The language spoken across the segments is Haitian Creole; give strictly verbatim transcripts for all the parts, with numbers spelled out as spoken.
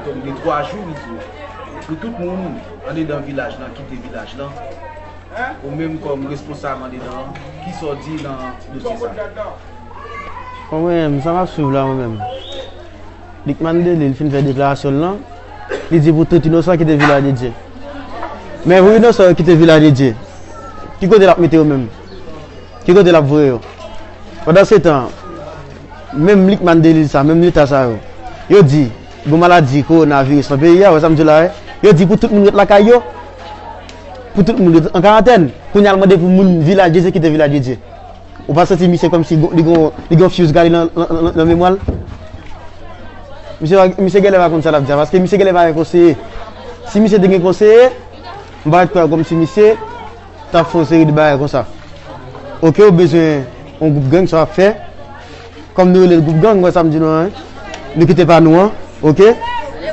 De twa jou, Izo, pou tout moun andedan vilaj lan kite vilaj lan. Ou menm kòm responsab andedan an, kisa w di nan dosye sa? Bon, mwen menm, sa m ap swiv la, mwen menm. Lucmane Delille fin fè deklarasyon l lan, li di pou tout inosan kite Vilaj de Dye. Men pou inosan yo kite Vilaj de Dye, ki kote l ap mete yo menm? Ki kote l ap voye yo? Pandan se tan, menm Lucmane Delille sa, menm leta sa yo, yo di, gon maladi kowonaviris nan peyi a, wè sa m di w la, wi. Yo di pou tout moun ret lakay yo, pou tout moun ret an karantèn. Kounye a l mande pou moun Vilaj de Dye kite Vilaj de Dye. Ou pa santi misye kòmsi gon- li gon, li gon fuse gade nan, nan, nan, nan memwa l? Misye, misye genlè pa konn sa l ap di a, paske misye genlè pa gen konseye. Si misye te gen konseye, m pa t kwè kòmsi misye t ap fè yon seri de bagay konsa. Oke, ou bezwen yon gwoup gang, sa w ap fè. Kòm nou rele l gwoup gang, wè sa m di nou an, wi. Nou kite pa nou an, oke?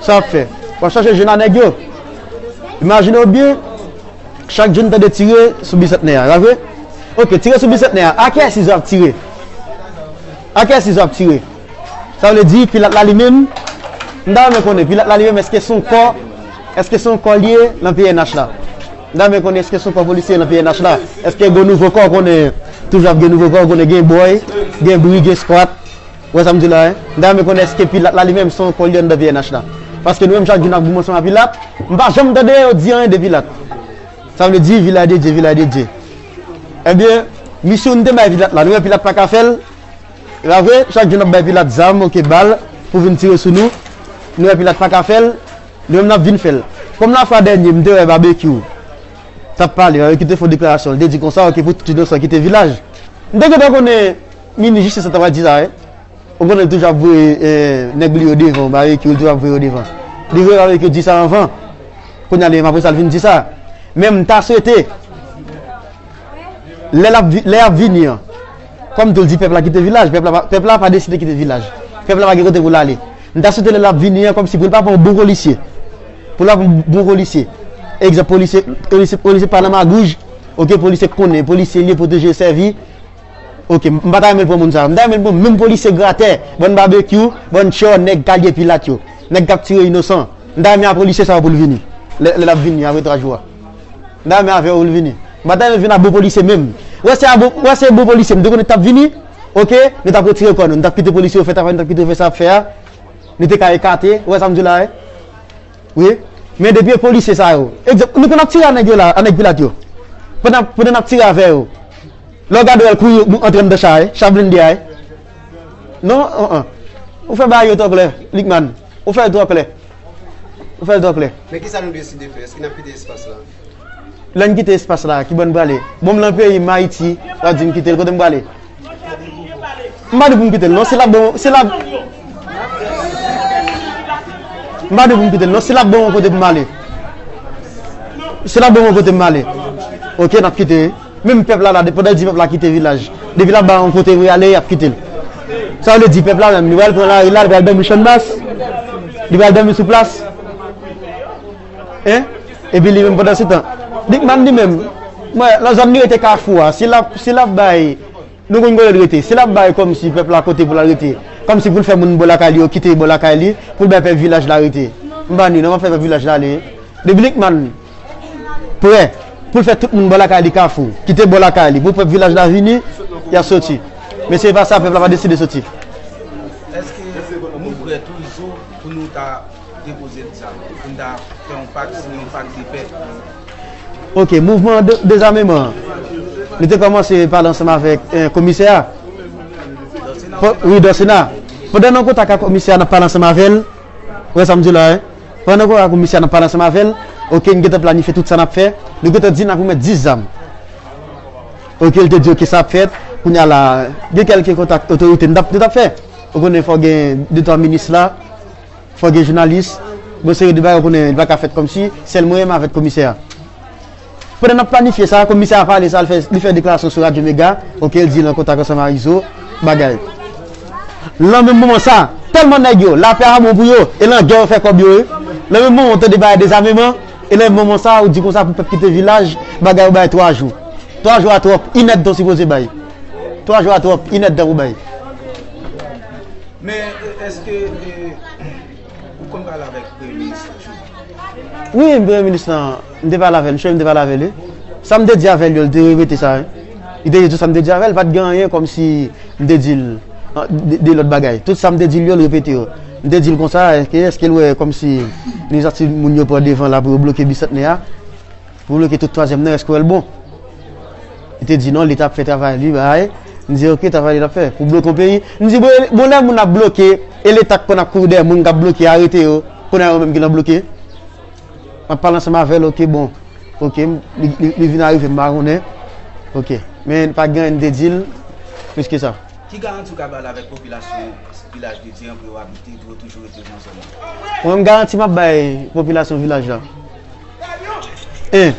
Sa w ap fè? W ap chache jwenn a nèg yo. Imajine w byen, chak jou n tande tire sou Bisantnè a, pa vre? Oke, tire sou Bisantnè a, a kiyès Izo ap tire? A kiyès Izo ap tire? Sa vle di, Pilat la li menm, m ta renmen konnen, Pilat la li menm, èske se yon kò, èske se yon kò l ye nan P N H la? M ta renmen konnen, èske se yon kò polisye nan P N H la? Èske gen nouvo kò, konnen toujou ap gen nouvo kò, konnen gen bòy, gen bri, gen skwat? Ou wè sa m di la, wi? M ta renmen konnen èske Pilat la li menm se yon kò l ye anndan P N H la? Paske nou menm chak jou n ap goumen ansanm a Pilat, m pa janm tande yo di anyen de Pilat. Sa vle di, Vilaj de Dye, Vilaj de Dye. Ebyen, misyon nou te bay Pilat la, nou wè Pilat pa ka fè l, E pa vre, chak jou n ap bay Pilat zam, oke, bal, pou vin tire sou nou. Nou wè Pilat pa ka fè l, nou menm n ap vin fè l. Kòm lafwa dènye, m te wè Babekyou t ap pale, Babekyou te fè yon deklarasyon, li te di konsa, oke, pou tout inosan kite vilaj. M te gentan konnen minis jistis la t ap di sa, wi. Ou konnen l toujou ap voye, eh, nèg li yo devan, Babekyou, li toujou ap voye yo devan. Li vre, Babekyou di sa anvan. Kounye a, li menm apre sa, l vin di sa. Men m ta swete, Lè l ap vi- lè y ap vini an, kòm tou l di pèp la kite vilaj, pèp la pa- pèp la pa deside kite vilaj. Pèp la pa gen kote pou l ale. M ta swete lè l ap vini an, kòmsi pou l pa pran yon bon polisye. Pou l pa pran yon bon polisye. Egzanp, polisye, polisye, polisye pa nan magouj. Oke, polisye k konnen, polisye l ye pwoteje, sèvi. Oke, m pa ta renmen l pran moun sa. M ta renmen l pran menm polisye gratè, bann Babekyou, bann tchò, nèg kalye Pilat yo. Nèg k ap tire inosan. M ta renmen a polisye sa yo pou l vini. Lè, lè l ap vini apre twa jou a. M ta renmen avè w pou l vini. M pa ta renmen vin a bon polisye menm. Wè se a bon, wè se bon polisye m te konnen t ap vini. Oke, nou t ap retire kò nou. Nou t ap kite polisye yo fè travay, nou t ap kite yo fè sa y ap fè a. Nou te ka ekate, ou wè sa m di w la, wi? Wi. Men depi e polisye sa yo. Egzanp, nou konn ap tire a nèg yo la, a nèg Pilat yo. Pandan, pandan n ap tire avè yo. Lè w gade w wè l kouri antre anndan cha, wi. Cha blende a, wi. Non, an, an. Ou fè bagay yo twò klè, Lucmane. Ou fè yo twò klè. Ou fè l twò klè. Men kisa nou deside fè? Èske n ap kite espas la? Lè n kite espas la, ki bò n prale? Bon, m nan peyi m, Ayiti, w ap di m kite l, kote m prale? M pa di pou m kite l, non, si l ap bon, si l ap, m pa di pou m kite l, non, si l ap bon yon kote pou m ale. Si l ap bon yon kote pou m ale. Oke, n ap kite. Menm pèp la la, depi pandan di pèp la kite vilaj. Depi l ap ba yon kote pou y ale, y ap kite l. Sa vle di pèp la menm, li pral pran lari la, li pral dòmi Channmas, li pral dòmi sou plas. Hein? Epi li menm pandan se tan, Lucmane li menm, mwen, nan zòn li rete Kafou a, si l ap, si l ap bay, nou konn kote l rete, si l ap bay kòmsi pèp la kote pou l al rete, kòmsi pou l fè moun bò lakay li yo kite bò lakay li, pou l bay pèp vilaj la rete. M pa ni, non, m ap fè pèp vilaj la ale. Depi Lucmane prè pou l fè tout moun bò lakay li Kafou, kite bò lakay li, pou pèp vilaj la vini, y ap soti. Men se pa sa, pèp la pa deside soti. Èske nou prè tou, Izo, pou nou ta depoze l sa, pou n ta fè yon pak, siyen yon pak de pè? Oke, mouvman de- dezameman an, nou te kòmanse pale ansanm avèk, eh, komisè a. Wi, Dansena. Pandan n an kontak ak komisè a, n ap pale ansanm avè l. Ou wè sa m di la, wi? Pandan n an kontak ak komisè a, n ap pale ansanm avè l. Oke, n gentan planifye tout sa n ap fè. Nou gentan di n ap remèt dis zam. Oke, l te di, oke, sa ap fèt. Kounye a la, gen kèlke kontak otorite n t ap, nou t ap fè. Ou konnen fò gen de twa minis la. Fò gen jounalis, bon, seri de bagay ou konnen li pa ka fèt kòmsi, sèl mwen menm avèk komisè a. Pandan n ap planifye sa, komisè a pale sa, li fè, li fè deklarasyon sou Radyo Mega, oke, l di l an kontak ansanm ak Izo, bagay. Nan menm moman sa, tèlman nèg yo, lapè a bon pou yo, e nan gè yo fè kòb yo, wi. Nan menm moman ou tande bagay dezameman, e nan menm moman sa, ou di konsa pou pèp kite vilaj, bagay ou bay twa jou. Twa jou a twòp, inèdtan w sipoze bay. Twa jou a twòp, inèdtan pou bay. Men, e, èske, e, ou konn pale avèk Wi, premye minis lan, m te pale avè l, m te pale avè l, wi. Sa m te di avè l yo, li te repete sa, wi. Li te di tout sa m te di avè l, pa t gen anyen kòmsi m te di l, an, de, de lòt bagay. Tout sa m te di l yo, l repete yo. M te di l konsa, èske, èske l wè kòmsi li santi moun yo pran devan la pou yo bloke Bisantnè a? Pou bloke tout twazyèm nan, èske w wè l bon? Li te di non, Leta ap fè travay li, bay. M di, oke, travay li l ap fè. Pou bloke yon peyi. M di, bon, bon, lè moun ap bloke, e Leta k konn ap kouri dèyè moun k ap bloke, arete yo, kounye a yo menm ki nan bloke. M ap pale ansanm avè l, oke, bon. Oke, li, li, li vin arive, m pa konnen. Oke. Men pa gen anyen m te di l plis ke sa. Ki garanti w ka bay avèk popilasyon Vilaj de Dye an pou yo abite, pou yo toujou rete nan zòn nan? Mwen, m garanti m ap bay popilasyon vilaj la. En,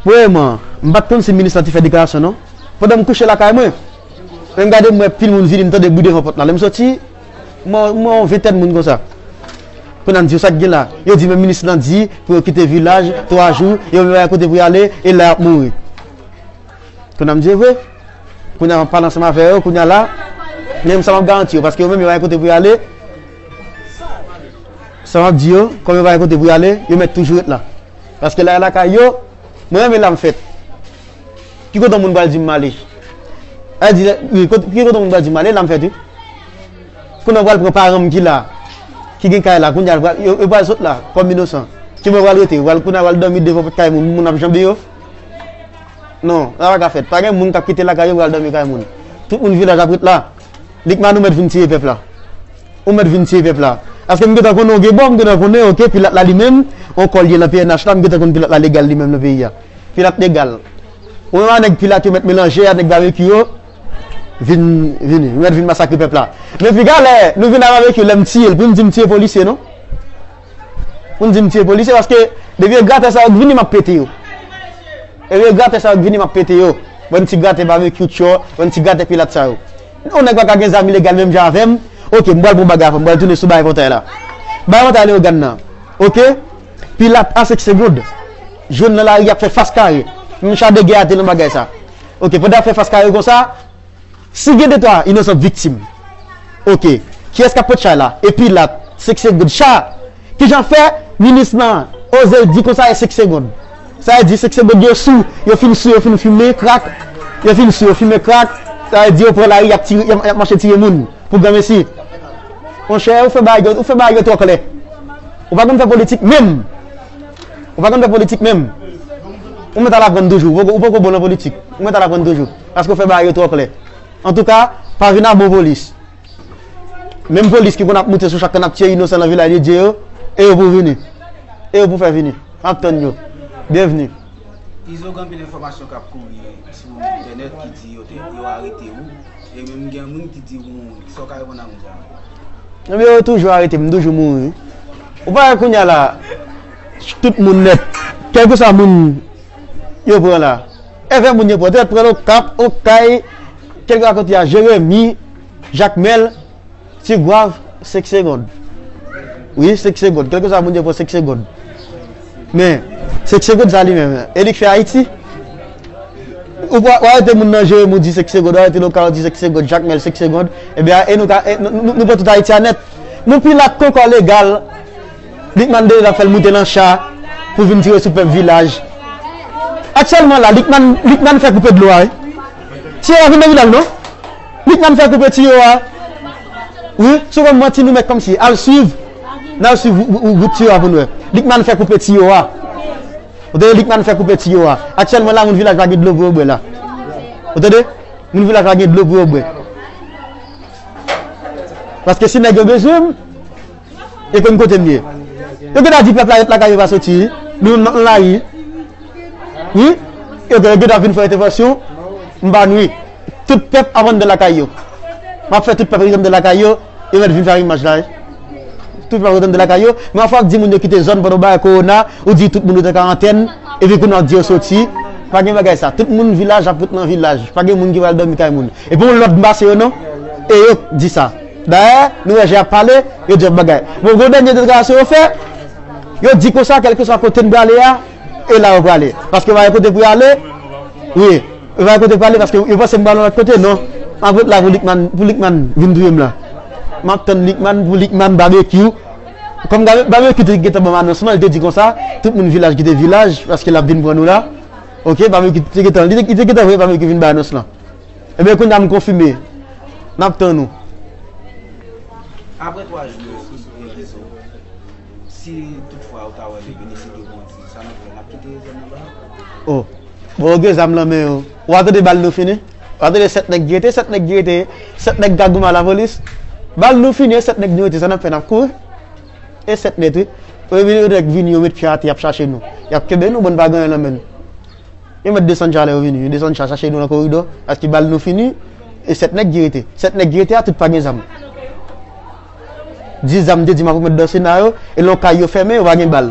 premyèman, m pa t konn si minis la te fè deklarasyon non. Pandan m kouche lakay mwen, men m gade m wè pil moun vini, m tande bri devan pòt la. Lè m soti, m wè, m wè yon ventèn moun konsa. Kounye a m di yo sa k gen la. Yo di men minis lan di pou yo kite vilaj twa jou, yo menm pa gen kote pou y ale, e la y ap mouri. Kounye a m di, e vre. Kounye a m ap pale ansanm avè yo, kounye a la, men sa m ap garanti yo, paske yo menm yo pa gen kote pou y ale. Sa m ap di yo, kòm yo pa gen kote pou y ale, yo mèt toujou ret la. Paske la e lakay yo, mwen renmen la m fèt. Ki kote moun pral di m ale? A di, wi, kote, ki kote moun pral di m ale, la m fèt, wi. Kounye a pral pran paran m ki la, ki gen kay la, kounye a pral, yo, yo pral sot la, kòm inosan. Ki mwen pral rete, pral, kounye a pral dòmi devan pòt kay moun, moun ap janbe yo. Non, sa pa ka fèt. Pa gen moun k ap kite lakay yo pral dòmi kay moun. Tout moun vilaj ap ret la. Likman ou mèt vin tiye pèp la. Ou mèt vin tiye pèp la. Paske m gentan konnen w gen bon, m gentan konnen, oke, Pilat la li menm, on kò l ye nan P N H la, m gentan konn Pilat la legal li menm nan peyi a. Pilat legal. Ou menm a nèg Pilat yo mèt melanje a nèg Babekyou yo, vin, vini. Yo mèt vin masakre pèp la. Men piga lè nou vin a Babekyou, lè m tiye l, pou m di m tiye polisye, non? Pou m di m tiye polisye, paske depi e gratè sa yo k vini, m ap pete yo. Depi e gratè sa yo k vini, m ap pete yo. Bann ti gratè Babekyou Tchò, bann ti gratè Pilat sa yo. Yon nèg pa ka gen zam ilegal menm jan avè m. Oke, m pral pran bagay avè m, m pral tounen sou bay pòtay la. Bay pòtay Leyogàn nan. Oke? Pilat a senk segonn. Jwenn nan lari ap fè fas kare. Menm cha de gè a te nan bagay sa. Oke, pandan ap fè fas kare konsa, si gen de twa inosan viktim, oke, kiyès k ap pot chay la? E Pilat, senk segonn. Cha, kijan fè minis lan oze di konsa e senk segonn? Sa vle di senk segonn yo sou, yo fin sou, yo fin fimen krak, yo fin sou, yo fimen krak, sa vle di yo pran lari, y ap tire, y ap, y ap mache tiye moun pou granmesi. Monchè, ou fè bagay yo, ou fè bagay yo twò klè. Ou pa konn fè politik menm. Ou pa konn fè politik menm. Ou mèt al aprann toujou. Ou poko, ou poko bon nan politik. Ou mèt al aprann toujou. Paske ou fè bagay yo twò klè. Antouka, pa vin a bon polis. Menm polis ki konn ap moute sou chak kann ap tiye inosan nan Vilaj de Dye yo, e yo pou vini. E yo pou fè vini. M ap tann yo. Byenvni. Izo, gen anpil enfòmasyon k ap kouri sou entènèt ki di yo te, yo arete ou. E menm gen moun ki di ou mouri. Kisa w ka reponn a moun sa yo? Ebyen, yo toujou arete m, m toujou mouri. Ou pa wè kounye a la, tout moun nèt, kèlkeswa moun yo pran la. Evè moun yo pran, tèt pran Okap, Okay, kèlkeswa kote a, Jeremi, Jakmèl, Tigwav, senk segonn. Wi, senk segonn. Kèlkeswa moun yo pran senk segonn. Men, senk segonn sa li menm, e li k fè Ayiti? Ou pa, w arete moun nan Jeremi, ou di senk segonn, w arete Lokal, ou di senk segonn, Jakmèl, senk segonn. Ebyen, e nou ka, e nou, nou, nou pran tout Ayiti a nèt. Nou Pilat Konkò legal. Likman deja fè l moute nan cha pou vin tire sou pèp Vilaj. Aktyèlman la, Likman, Likman fè koupe dlo a, wi. Tiyo a vin nan Vilaj, non? Likman fè koupe tiyo a. Wi, sou konn manti nou mèt kòmsi. Al swiv. N al swiv ou, ou, ou gout tiyo a pou n wè. Likman fè koupe tiyo a. Ou tande, Likman fè koupe tiyo a. Aktyèlman la, moun Vilaj pa gen dlo pou yo bwè la. Ou tande? Moun Vilaj pa gen dlo pou yo bwè. Paske si nèg yo bezwen m, yo konn kote m ye. Yo gentan di pèp la ret lakay yo pa soti, wi. Nou nan lari. Wi. Yo gentan vin fè entèvansyon, m pa nwi. Tout pèp ap anndan lakay yo. M ap fè tout pèp ret anndan lakay yo, yo mèt vin fè imaj la, wi. Tout pèp ret anndan lakay yo. Men yon fwa w di moun yo kite zòn pandan w bay kowona, ou di tout moun ret an karantèn, epi kounye a w di yo soti. Pa gen bagay sa. Tout moun Vilaj ap ret nan Vilaj. Pa gen moun ki pral dòmi kay moun. E pa yon lòd m pase yo, non. E yo k di sa. Dayè, nou wè jan y ap pale, yo di yon bagay. Bon, gon dènye deklarasyon yo fè, yo di konsa, kèlkeswa kote n prale a, e la yo prale. Paske yo pa gen kote pou y ale. Wi, yo pa gen kote pou y ale, paske yo panse m pral yon lòt kote, non. M ap ret la pou Likman, pou Likman vin touye m la. M ap tann Likman, pou Likman, Babekyou, Kòm Babekyou te gentan ban m anons lan, li te di konsa, tout moun vilaj kite vilaj, paske l ap vin pran nou la. Oke, Babekyou te gentan, li te, li te gentan voye Babekyou vin bay anons lan. Ebyen, kounye a m konfime. N ap tann ou. Apre twa jou yo, si, si toutfwa ou ta wè li vini, si Dye bon Dye, sa n ap fè, n ap kite zòn nan ba? Oh. Bon, yo gen zam nan men yo. Ou pa tande bal nou fini? Ou pa tande sèt nèg ki rete, sèt nèg ki rete, sèt nèg ka goumen a lapolis? Bal nou fini, e sèt nèg nou rete, sa n ap fè, n ap kouri? E sèt nèg, wi. Premye nèg vini, yo met pye atè, y ap chache nou. Y ap kenbe nou, bon, n pa gen anyen nan men n. Yo mèt desann cha lè yo vini. Yo desann cha, chache nou nan koridò. Paske bal nou fini. E sèt nèg ki rete. Sèt nèg ki rete a, tout pa gen zam. Dis zam, te di m ap remèt Dansena yo. E lè yon kay yo fèmen, yo pa gen bal.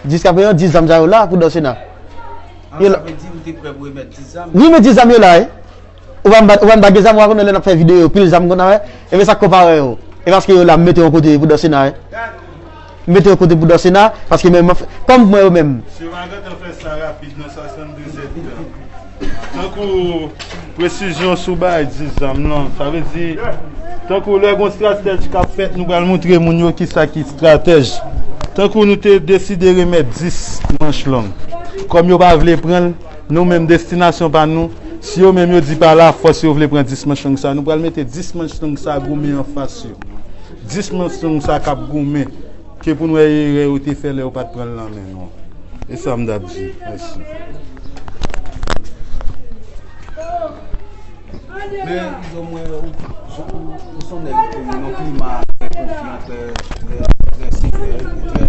Jiskaprezan, dis zam sa yo la pou Dansena. An, yo la. Sa vle di ou te prè pou remèt dis zam? Wi, men dis zam yo la, wi. Ou pa m ba, ou pa m ba gen zam, ou pa konnen lè n ap fè videyo, pil zam konn a wè. Ebyen sa k konpare yo. E paske yo la, m mete yon kote pou Dansena, wi. M mete yon kote pou Dansena, paske menm, kòm mwen yo menm. Misye pa gentan fè sa rapid nan swasanndezèdtan. Tankou presizyon sou bagay dis zam lan, sa vle di, tankou lè gon stratèj k ap fèt, nou pral montre moun yo kisa ki stratèj. Tankou nou te deside remèt dis manch long. Kòm yo pa vle pran l, nou menm destinasyon pa nou, si yo menm yo di pa lafòs yo vle pran dis manch long sa, nou pral mete dis manch long sa goumen anfas yo. Dis manch long sa k ap goumen, ke pou n wè erè yo te fè lè yo pa t pran l nan men nou. E sa m t ap di. Mèsi. Men, Izo, mwen, ou, ou, ou se yon nèg ki nan yon klima trè konfyan, trè, trè, trè sevè, trè,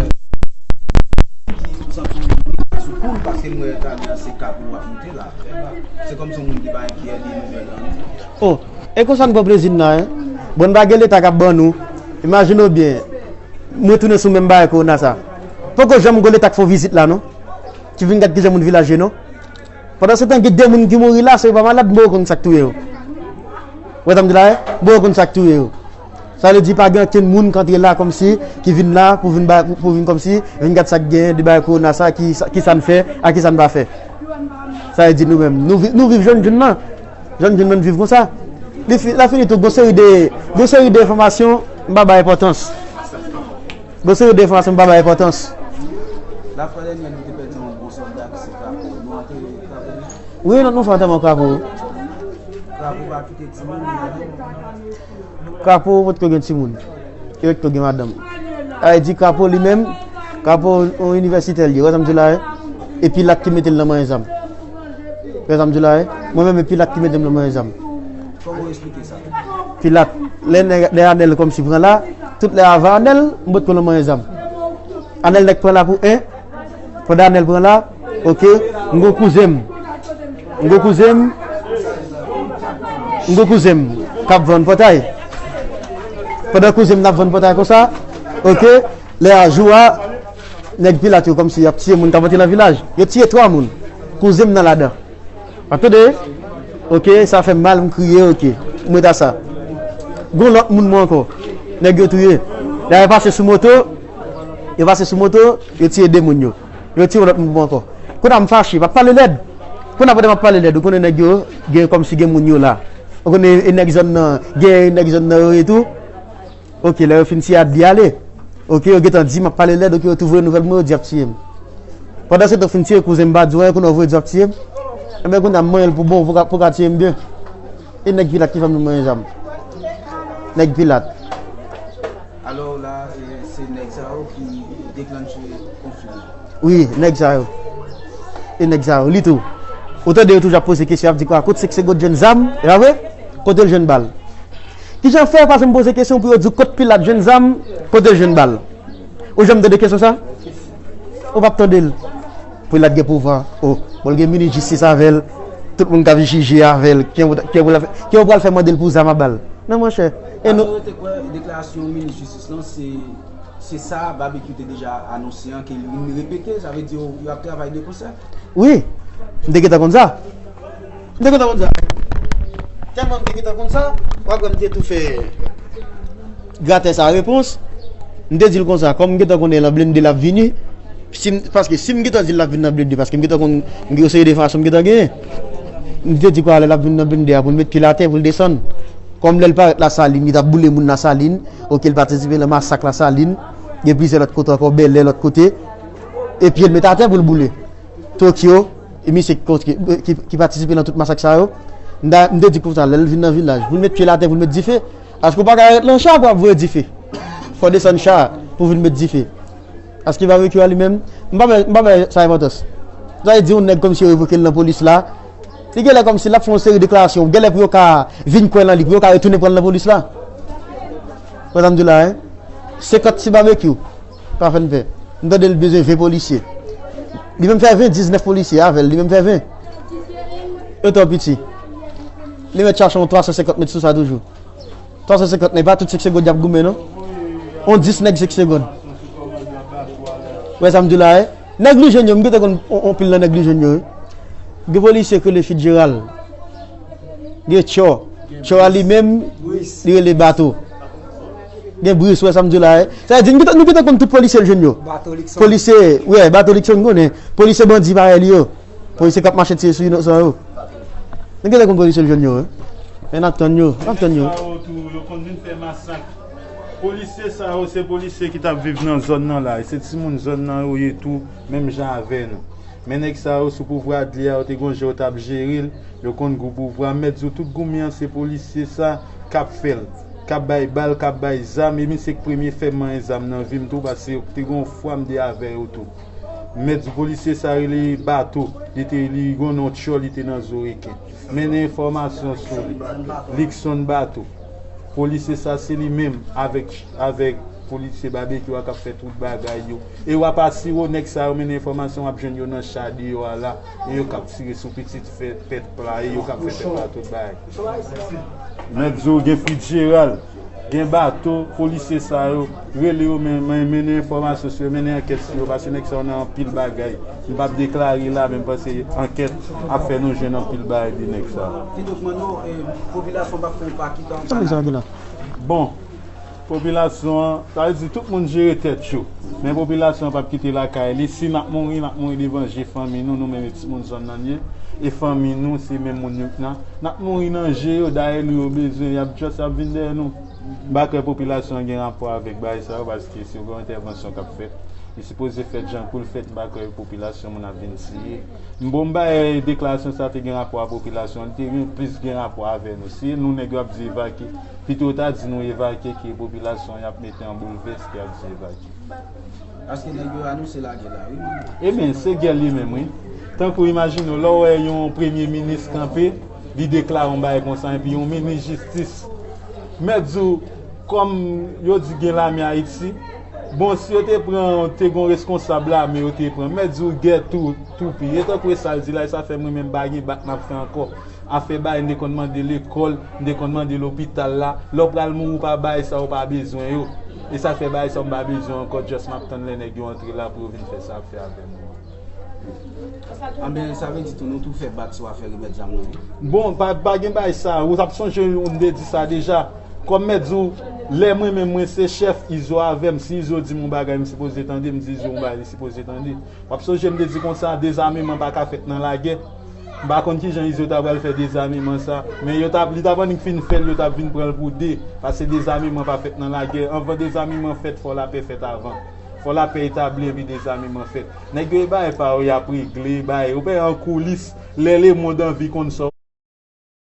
ki ou santi ou sou kou l, paske m wè talè a se Kabou w ap moute la. Se kòmsi yon moun ki pa enkyè de nouvèl la. Oh, e konsa n pran plezi n la, en. Bon, n pa gen Leta k ap ban nou. Imajine w byen, mwen tounen sou menm bagay kowona sa. Poko janm gon Leta k fè yon vizit la, non. Ki vin gad kijan moun vilaj ye, non. Pandan se tan, gen de moun ki mouri la, se yo pa malad, m poko konn sa k touye yo. Ou wè sa m di la, en? M poko konn sa k touye yo. Sa vle di pa gen okenn moun k antre la kòmsi, ki vin la pou vin ba, pou, pou vin kòmsi, vin gad sa k genyen, de bagay kowona sa, ki, sa, ki sa n fè, a ki sa n pa fè. Sa vle di nou menm, nou vi-, nou viv jòn jòn nan. Jòn jòn nan viv konsa. Li fi-, la fini tou, gon seri de, gon seri de enfòmasyon, m pa bay enpòtans. Gon seri de enfòmasyon m pa bay enpòtans. Lafwa dènyè nou te pèdi yon bon sòlda ki se Krapo. Nou antere Krapo? Wi, nou, nou fè antèman Krapo. Krapo pa kite timoun, non? Krapo potko gen timoun. Li potko gen madanm. Sa vle di Krapo li menm, Krapo yon inivèsitè li ye. Ou wè sa m di la, wi? E Pilat ki mete l nan manyen zam. Ou wè sa m di la, wi? Mwen menm, e Pilat ki mete m nan manyen zam. Kòman w eksplike sa? Pilat, lè nèg, lè Anèl kòmsi pran la, tout lè avan Anèl, m potko nan manyen zam. Anèl nèk pran la pou en, pandan Anèl pran la, oke, m gon kouzen m. M gon kouzen m. M gon kouzen m k ap vann pòtay. Pandan kouzen m nan ap vann pòtay konsa, oke, lè a jou a, nèg Pilat yo kòmsi y ap tiye moun k ap antre nan vilaj. Yo tiye twa moun. Kouzen m nan ladan. W ap tande? Oke, sa fè m mal, m kriye, oke. M ret a sa. Gon lòt moun mwen ankò. Nèg yo touye. Lè yo pase sou moto, yo pase sou moto, yo tiye de moun yo. Yo tiye yon lòt moun mwen ankò. Kounye a m fache, m ap pale lèd. Kounye a pandan m ap pale lèd, ou konnen nèg yo, gen kòmsi gen moun yo la. Ou konnen e nèg zòn nan, gen nèg zòn nan yo ye tou. Oke, lè yo fin tiye a di ale. Oke, yo gentan di m ap pale lèd, oke, yo tou voye nouvèl mwen, yo di y ap tiye m. Pandan se tan, fin tiye kouzen m pa di w anyen, kounye a w voye di w ap tiye m. Enben, kounye a m manyen l pou bon, pou ka, pou ka tiye m byen. E nèg Pilat ki fè m manyen zam. Nèg Pilat. Alò la, e, se nèg sa yo ki deklanche konfli a? Wi, nèg sa yo. E nèg sa yo, li tou. Ou tande yo toujou ap poze kesyon, ap di kwa, kot se k se got jwenn zam, e pa vre? Kote l jwenn bal? Kijan fè yo pa janm poze kesyon pou yo di w kot Pilat jwenn zam, kote l jwenn bal? Ou janm tande kesyon sa? Ou p ap tande l. Pilat gen pouvwa. O, bon, l gen minis jistis avè l. Tout moun k ap jije avè l. Kijan pou, kijan pou l ap fè, kijan pou pral fè mande l pou zam ak bal? Non, monchè. E nou. Alò, yo te kwè deklarasyon minis jistis lan, se, se sa Babekyou te deja anonse an, ke li vin repete, sa vle di yo, yo ap travay de konsè? Wi, m te gentan konn sa. M te gentan konn sa. Tèlman m te gentan konn sa, w ap wè m te tou fè gratè sa repons. M te di l konsa, kòm m gentan konnen l an blende l ap vini, si m, paske si m gentan di l l ap vin nan blende, paske m gentan konn gen yon seri de enfòmasyon m gentan genyen. M te di kwa lè l ap vin nan blende a pou l met pye l atè, pou l desann. Kòm lè l parèt Lasalin, li t ap boule moun Lasalin, oke, l patisipe nan masak Lasalin, Gen plizyè lòt kote ankò, Bèlè, lòt kote. E pye l met atè pou l boule. Tokyo, e misye ki, ki, ki, ki patisipe nan tout masak sa yo. M ta, m te di konsa, lè l vin nan vilaj, pou l met pye l atè, pou l met dife. Paske w pa ka ret nan cha pou ap voye dife. Fò w desann cha pou w vin met dife. Paske babekyou a li menm, m pa wè, m pa wè sa enpòtans. Sa vle di yon nèg kòmsi yo revoke l nan polis la. Li genlè kòmsi l ap fè yon seri deklarasyon. Genlè pou yo ka vin kwè nan li, pou yo ka retounen pran l nan polis la. Wè sa m di w la, hein? Senkant ti babekyou pa fè n pè. M tande l bezwen ven polisye. Li menm fè ven, diznèf polisye avè l, li menm fè ven. Yo twò piti. Li mèt chache yon twa san senkant mèt sou sa toujou. Twa san senkant nèg, pa tout senk segonn y ap goumen, non. On dis nèg senk segonn. Wè sa m di w la, hein? Nèg Lujèn yo, m gentan konn on, on pil nan nèg Lujèn yo, wi. Gen polisye k rele Fitzgerald. Gen Tchò. Tchò a li menm, li rele Bato. Gen Bris, wè sa m di w la, hein? Sa vle di, nou gentan, nou gentan konn tout polisye Lujèn yo. Bato Likson. Polisye, wè, Bato Likson konnen. Polisye bandi parèy li yo. Polisye k ap mache tire sou inosan yo. Nou gentan konn polisye Lujèn yo, hein? Men n ap tann yo, n ap tann yo. Sa yo tou, yo konn vin fè masak. Polisye sa yo, se polisye ki t ap viv nan zòn nan la. E se timoun zòn nan yo ye tou, menm jan avè nou. Men nèg sa yo sou pouvwa Adley a, yo te gon jan yo t ap jere l, yo konn gou pouvwa. M mèt di w tout goumen an se polisye sa k ap fè l, k ap bay bal, k ap bay zam, e misye k premye fè m manyen zam nan vi m tou, paske te gon fwa m te avè yo tou. M mèt di w polisye sa rele Bato, li te, li gon non Tchò, li te nan Zoreken. Mennen enfòmasyon sou li. Likson Bato. Polisye sa se li menm avèk, avèk polisye Babekyou a k ap fè tout bagay yo. E w ap asire w nèg sa yo mennen enfòmasyon, w ap jwenn yo nan cha deyò a la. E yo k ap tire sou pitit fè pèp la, e yo k ap fè pèp la tout bagay. Mèt di w gen Fitzgerald, gen Bato, polisye sa yo, rele yo men, men, mennen enfòmasyon sou yo, mennen ankèt sou yo, paske nèg sa yo nan anpil bagay. M p ap deklare la, men m panse ankèt ap fè nou jwenn anpil bagay de nèg sa yo. Kidonk, Manno, eh, popilasyon p ap fè yon pa ki tan anba la. Bon, popilasyon an, sa vle di tout moun jere tèt yo. Men popilasyon an p ap kite lakay li. Si n ap mouri, n ap mouri devan je fanmi nou, nou menm e timoun zòn nan ye. E fanmi nou, se menm moun yo k nan. N ap mouri nan je yo, dayè nou yo bezwen, y ap just, y ap vin dèyè nou. M pa kwè popilasyon an gen rapò avèk bagay sa yo, paske se yon entèvansyon k ap fèt. Li sipoze fèt jan pou l fèt, m pa kwè popilasyon moun ap vin tiye. M bon, m bay deklarasyon sa te gen rapò a popilasyon, li te gen plis gen rapò avè nou. Si nou nèg yo ap di evakye, pito yo ta di nou evakye ke popilasyon y ap mete an boulvès ke y ap di evakye. Paske nèg yo anonse lagè la, wi, manman. Ebyen, se gè li menm, wi. Tankou imajine w, lè w wè yon premye minis kanpe, li deklare yon bagay konsa, epi yon minis jistis. Mèt di w, kòm yo di gen lame Ayiti, bon, si yo te pran, te gon reskonsab lame, yo te pran. Mèt di w gè tou, toupi. E tankou e sa l di la, e sa fè mwen menm pa gen bak m ap fè ankò. Afè bagay, m te konn mande lekòl, m te konn mande lopital la. Lè w pral mouri, w pa bay sa, w pa bezwen yo. E sa fè bagay sa, m pa bezwen ankò, just m ap tann lè nèg yo antre la pou yo vin fè sa ap fè avè m. Anben, sa vle di tou, nou tou fè bak sou afè remèd zam nan, wi. Bon, pa, pa gen bagay sa, ou t ap sonje, m te di sa deja. Kòm mèt di w, lè mwen menm, mwen se chèf, Izo avè m, si Izo di m yon bagay, m sipoze tande, m di Izo yon bagay, li sipoze tande. W ap sonje m te di konsa, dezameman pa ka fèt nan lagè. M pa konn kijan Izo ta pral fè dezameman sa. Men yo t ap, li t ap annik fin fè l, yo t ap vin pran l pou de. Paske dezameman pa fèt nan lagè. Anvan dezameman fèt, fò lapè fèt avan. Fò lapè etabli epi dezameman fèt. Nèg yo e bagay pa yo, y ap regle bagay. Ou pè an koulis, lè lemonn anvi konn sa.